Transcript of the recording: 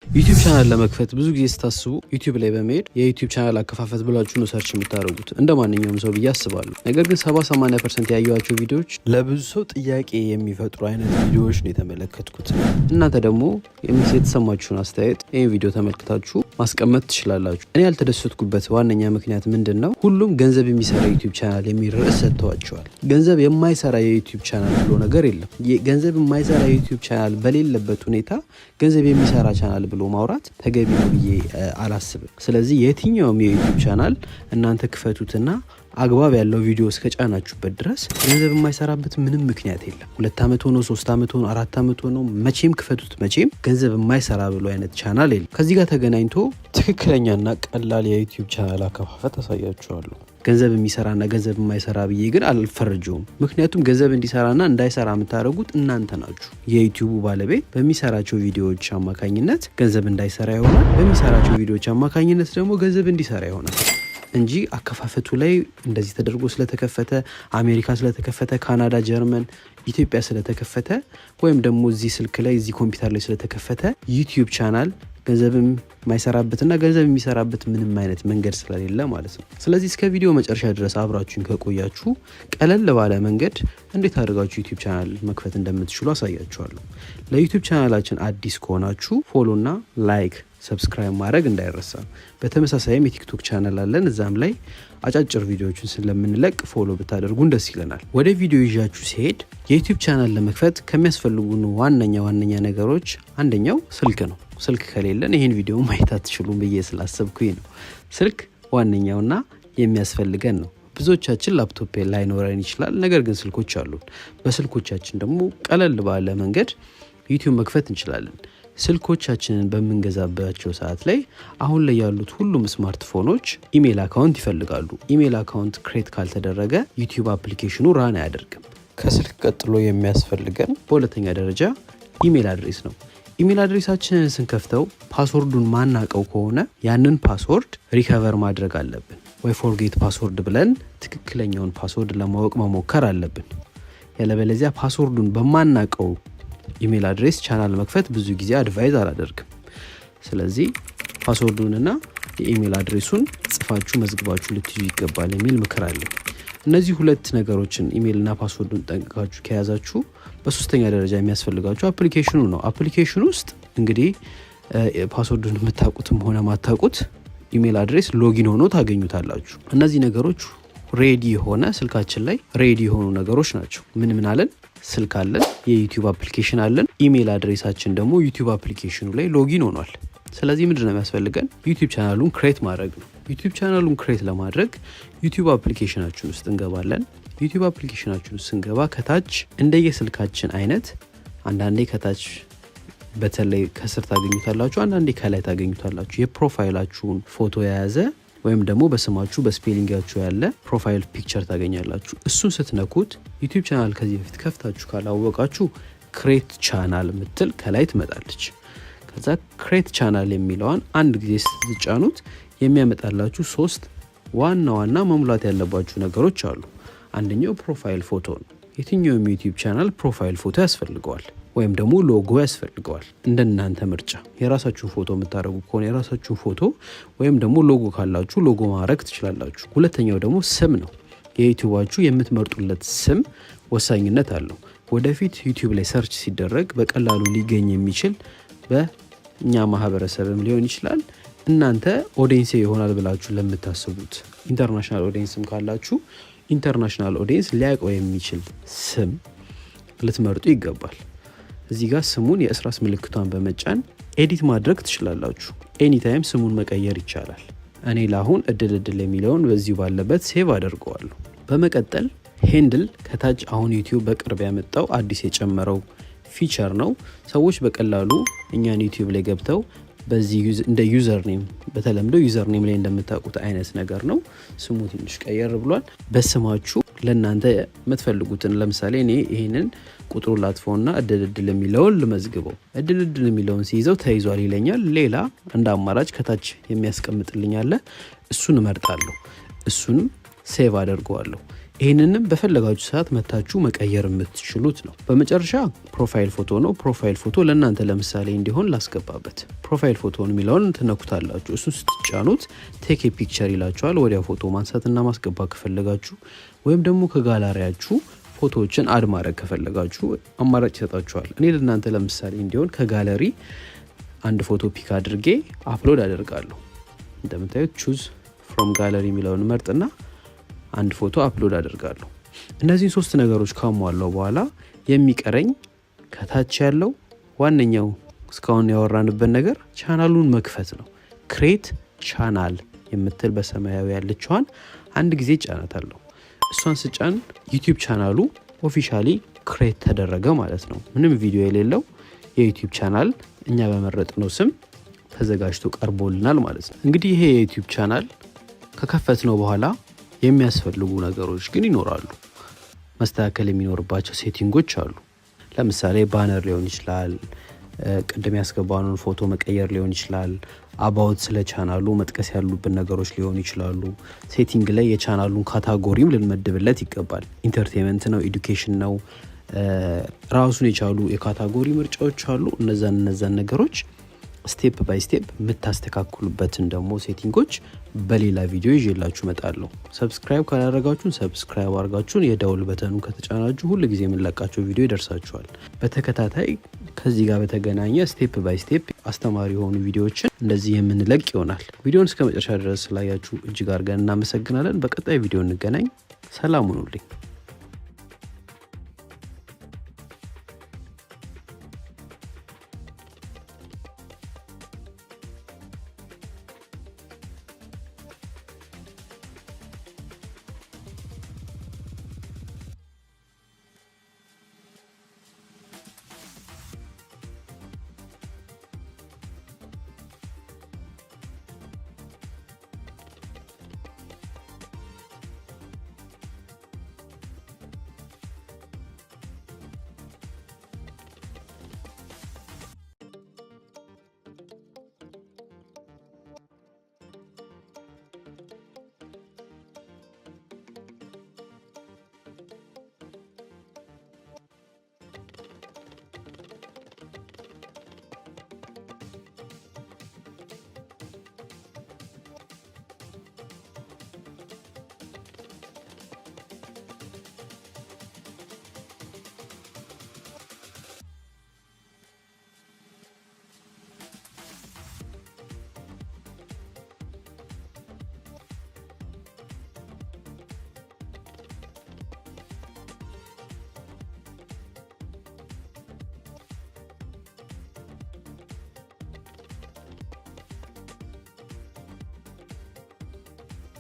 ዩቲዩብ ቻናል ለመክፈት ብዙ ጊዜ ስታስቡ ዩቲዩብ ላይ በመሄድ የዩቲዩብ ቻናል አከፋፈት ብላችሁ ነው search የምታደርጉት፣ እንደ ማንኛውም ሰው ብዬ አስባለሁ። ነገር ግን 70-80% ያየኋቸው ቪዲዮዎች ለብዙ ሰው ጥያቄ የሚፈጥሩ አይነት ቪዲዮዎች ነው የተመለከትኩት። እናንተ ደግሞ የተሰማችሁን አስተያየት ይህን ቪዲዮ ተመልክታችሁ ማስቀመጥ ትችላላችሁ። እኔ ያልተደሰትኩበት ዋነኛ ምክንያት ምንድን ነው? ሁሉም ገንዘብ የሚሰራ ዩቲዩብ ቻናል የሚል ርዕስ ሰጥተዋቸዋል። ገንዘብ የማይሰራ የዩቲዩብ ቻናል ብሎ ነገር የለም። ገንዘብ የማይሰራ የዩቲዩብ ቻናል በሌለበት ሁኔታ ገንዘብ የሚሰራ ቻናል ብሎ ማውራት ተገቢ ነው ብዬ አላስብም። ስለዚህ የትኛውም የዩቲዩብ ቻናል እናንተ ክፈቱትና አግባብ ያለው ቪዲዮ እስከጫናችሁበት ድረስ ገንዘብ የማይሰራበት ምንም ምክንያት የለም። 2 ዓመት ሆኖ፣ 3 ዓመት ሆኖ፣ 4 ዓመት ሆኖ፣ መቼም ክፈቱት መቼም ገንዘብ የማይሰራ ብሎ አይነት ቻናል የለም። ከዚህ ጋር ተገናኝቶ ትክክለኛና ቀላል የዩቲዩብ ቻናል አከፋፈት አሳያችኋለሁ። ገንዘብ የሚሰራና ገንዘብ የማይሰራ ብዬ ግን አልፈርጀውም። ምክንያቱም ገንዘብ እንዲሰራና እንዳይሰራ የምታደርጉት እናንተ ናችሁ። የዩቲዩቡ ባለቤት በሚሰራቸው ቪዲዮዎች አማካኝነት ገንዘብ እንዳይሰራ ይሆናል፣ በሚሰራቸው ቪዲዮዎች አማካኝነት ደግሞ ገንዘብ እንዲሰራ ይሆናል እንጂ አከፋፈቱ ላይ እንደዚህ ተደርጎ ስለተከፈተ፣ አሜሪካ ስለተከፈተ፣ ካናዳ፣ ጀርመን፣ ኢትዮጵያ ስለተከፈተ ወይም ደግሞ እዚህ ስልክ ላይ፣ እዚህ ኮምፒውተር ላይ ስለተከፈተ ዩቲዩብ ቻናል ገንዘብም የማይሰራበትና ገንዘብ የሚሰራበት ምንም አይነት መንገድ ስለሌለ ማለት ነው። ስለዚህ እስከ ቪዲዮ መጨረሻ ድረስ አብራችሁኝ ከቆያችሁ ቀለል ባለ መንገድ እንዴት አድርጋችሁ ዩቲዩብ ቻናል መክፈት እንደምትችሉ አሳያችኋለሁ። ለዩቲዩብ ቻናላችን አዲስ ከሆናችሁ follow ና like፣ subscribe ማድረግ እንዳይረሳ። በተመሳሳይም የቲክቶክ ቻናል አለን። እዛም ላይ አጫጭር ቪዲዮዎችን ስለምንለቅ follow ብታደርጉን ደስ ይለናል። ወደ ቪዲዮ ይዣችሁ ስሄድ የዩቲዩብ ቻናል ለመክፈት ከሚያስፈልጉን ዋነኛ ዋነኛ ነገሮች አንደኛው ስልክ ነው። ስልክ ከሌለን ይህን ቪዲዮ ማየት አትችሉም ብዬ ስላሰብኩኝ ነው። ስልክ ዋነኛውና የሚያስፈልገን ነው። ብዙዎቻችን ላፕቶፕ ላይኖረን ይችላል። ነገር ግን ስልኮች አሉን። በስልኮቻችን ደግሞ ቀለል ባለ መንገድ ዩቲዩብ መክፈት እንችላለን። ስልኮቻችንን በምንገዛባቸው ሰዓት ላይ አሁን ላይ ያሉት ሁሉም ስማርትፎኖች email account ይፈልጋሉ። Email account create ካልተደረገ ዩቲዩብ application ኑ run አያደርግም። ከስልክ ቀጥሎ የሚያስፈልገን በሁለተኛ ደረጃ email address ነው። Email address ኣችንን ስንከፍተው password ኡን ማናቀው ከሆነ ያንን password recover ማድረግ አለብን፣ ወይ forget password ብለን ትክክለኛውን password ለማወቅ መሞከር አለብን። ያለበለዚያ password ኡን በማናቀው email address ቻናል መክፈት ብዙ ጊዜ advise አላደርግም። ስለዚህ password ኡንና የ email address ኡን ጽፋችሁ መዝግባችሁ ልትይዙ ይገባል የሚል ምክር አለኝ። እነዚህ ሁለት ነገሮችን email ና password ኡን ጠንቅቃችሁ ከያዛችሁ በሶስተኛ ደረጃ የሚያስፈልጋችሁ application ኑ ነው። Application ኑ ውስጥ እንግዲህ password ኡን የምታውቁትም ሆነ ማታውቁት email address login ሆኖ ታገኙታላችሁ። እነዚህ ነገሮች ready የሆነ ስልካችን ላይ ready የሆኑ ነገሮች ናቸው። ምን ምን አለን? ስልክ አለን፣ የዩቲዩብ application አለን፣ email address ኣችን ደግሞ ዩቲዩብ application ኑ ላይ login ሆኗል። ስለዚህ ምንድን ነው የሚያስፈልገን? ዩቲዩብ ቻናሉን create ማድረግ ነው። ዩቲዩብ ቻናሉን create ለማድረግ ዩቲዩብ application ኣችን ውስጥ እንገባለን። ዩቲዩብ application ኣችን ውስጥ ስንገባ ከታች እንደየስልካችን አይነት አንዳንዴ ከታች በተለይ ከስር ታገኙታላችሁ፣ አንዳንዴ ከላይ ታገኙታላችሁ። የ profile ኣችሁን ፎቶ የያዘ ወይም ደግሞ በስማችሁ በ spelling ኣችሁ ያለ profile picture ታገኛላችሁ። እሱን ስትነኩት ዩቲዩብ ቻናል ከዚህ በፊት ከፍታችሁ ካላወቃችሁ create channel ምትል ከላይ ትመጣለች። ከዛ create channel የሚለዋን አንድ ጊዜ ስትጫኑት የሚያመጣላችሁ ሶስት ዋና ዋና መሙላት ያለባችሁ ነገሮች አሉ። አንደኛው profile ፎቶ ነው። የትኛውም ዩቲዩብ ቻናል profile ፎቶ ያስፈልገዋል ወይም ደግሞ ሎጎ ያስፈልገዋል። እንደናንተ ምርጫ የራሳችሁን ፎቶ የምታደርጉ ከሆነ የራሳችሁን ፎቶ ወይም ደግሞ ሎጎ ካላችሁ ሎጎ ማድረግ ትችላላችሁ። ሁለተኛው ደግሞ ስም ነው። የዩቲዩባችሁ የምትመርጡለት ስም ወሳኝነት አለው። ወደፊት ዩቲዩብ ላይ search ሲደረግ በቀላሉ ሊገኝ የሚችል፣ በእኛ ማህበረሰብም ሊሆን ይችላል፣ እናንተ audience ይሆናል ብላችሁ ለምታስቡት፣ international audience ም ካላችሁ international audience ሊያውቀው የሚችል ስም ልትመርጡ ይገባል። እዚህ ጋር ስሙን የእርሳስ ምልክቷን በመጫን edit ማድረግ ትችላላችሁ። Anytime ስሙን መቀየር ይቻላል። እኔ ለአሁን እድል እድል የሚለውን በዚሁ ባለበት save አደርገዋለሁ። በመቀጠል handle ከታች አሁን ዩቲዩብ በቅርብ ያመጣው አዲስ የጨመረው feature ነው። ሰዎች በቀላሉ እኛን ዩቲዩብ ላይ ገብተው በዚህ እንደ username፣ በተለምዶ username ላይ እንደምታውቁት አይነት ነገር ነው። ስሙ ትንሽ ቀየር ብሏል። በስማችሁ ለእናንተ የምትፈልጉትን፣ ለምሳሌ እኔ ይህንን ቁጥሩን ላጥፈውና እድል እድል የሚለውን ልመዝግበው። እድል እድል የሚለውን ሲይዘው ተይዟል ይለኛል። ሌላ እንደ አማራጭ ከታች የሚያስቀምጥልኝ አለ። እሱን እመርጣለሁ። እሱንም save አደርገዋለሁ። ይህንንም በፈለጋችሁ ሰዓት መታችሁ መቀየር የምትችሉት ነው። በመጨረሻ profile photo ነው። Profile photo ለእናንተ ለምሳሌ እንዲሆን ላስገባበት። Profile photo ን የሚለውን ትነኩታላችሁ። እሱን ስትጫኑት take picture ይላችኋል። ወዲያ ፎቶ ማንሳትና ማስገባት ከፈለጋችሁ ወይም ደግሞ ከጋላሪያችሁ ፎቶዎችን add ማድረግ ከፈለጋችሁ አማራጭ ይሰጣችኋል። እኔ ለእናንተ ለምሳሌ እንዲሆን ከጋለሪ አንድ ፎቶ pick አድርጌ upload አደርጋለሁ። እንደምታዩት choose from gallery የሚለውን መርጥና አንድ ፎቶ upload አደርጋለሁ። እነዚህን ሶስት ነገሮች ካሟላው በኋላ የሚቀረኝ ከታች ያለው ዋነኛው እስካሁን ያወራንበት ነገር ቻናሉን መክፈት ነው። Create channel የምትል በሰማያዊ ያለችዋን አንድ ጊዜ ጫናታለሁ። እሷን ስጫን YouTube channel ኡ officially create ተደረገ ማለት ነው። ምንም ቪዲዮ የሌለው የ YouTube channel እኛ በመረጥነው ስም ተዘጋጅቶ ቀርቦልናል ማለት ነው። እንግዲህ ይሄ የ YouTube channel ከከፈትነው በኋላ የሚያስፈልጉ ነገሮች ግን ይኖራሉ። መስተካከል የሚኖርባቸው setting ኦች አሉ። ለምሳሌ banner ሊሆን ይችላል። ቅድም ያስገባነውን ፎቶ መቀየር ሊሆን ይችላል። About ስለ ቻናሉ መጥቀስ ያሉብን ነገሮች ሊሆኑ ይችላሉ። Setting ላይ የ channel ኡን category ም ልንመድብለት ይገባል። Entertainment ነው፣ education ነው፣ ራሱን የቻሉ የ category ምርጫዎች አሉ። እነዛን ነገሮች step by step የምታስተካክሉበትን ደግሞ setting ኦች በሌላ ቪዲዮ ይዤላችሁ እመጣለሁ። Subscribe ካላደረጋችሁን subscribe አድርጋችሁን የደውል button ኑ ከተጫናችሁ ሁል ጊዜ የምንለቃቸው ቪዲዮ ይደርሳችኋል። በተከታታይ ከዚህ ጋር በተገናኘ step by step አስተማሪ የሆኑ ቪዲዮዎችን እንደዚህ የምንለቅ ይሆናል። ቪዲዮን እስከ መጨረሻ ድረስ ስላያችሁ እጅግ አድርገን እናመሰግናለን። በቀጣይ ቪዲዮ እንገናኝ። ሰላም ሁኑልኝ።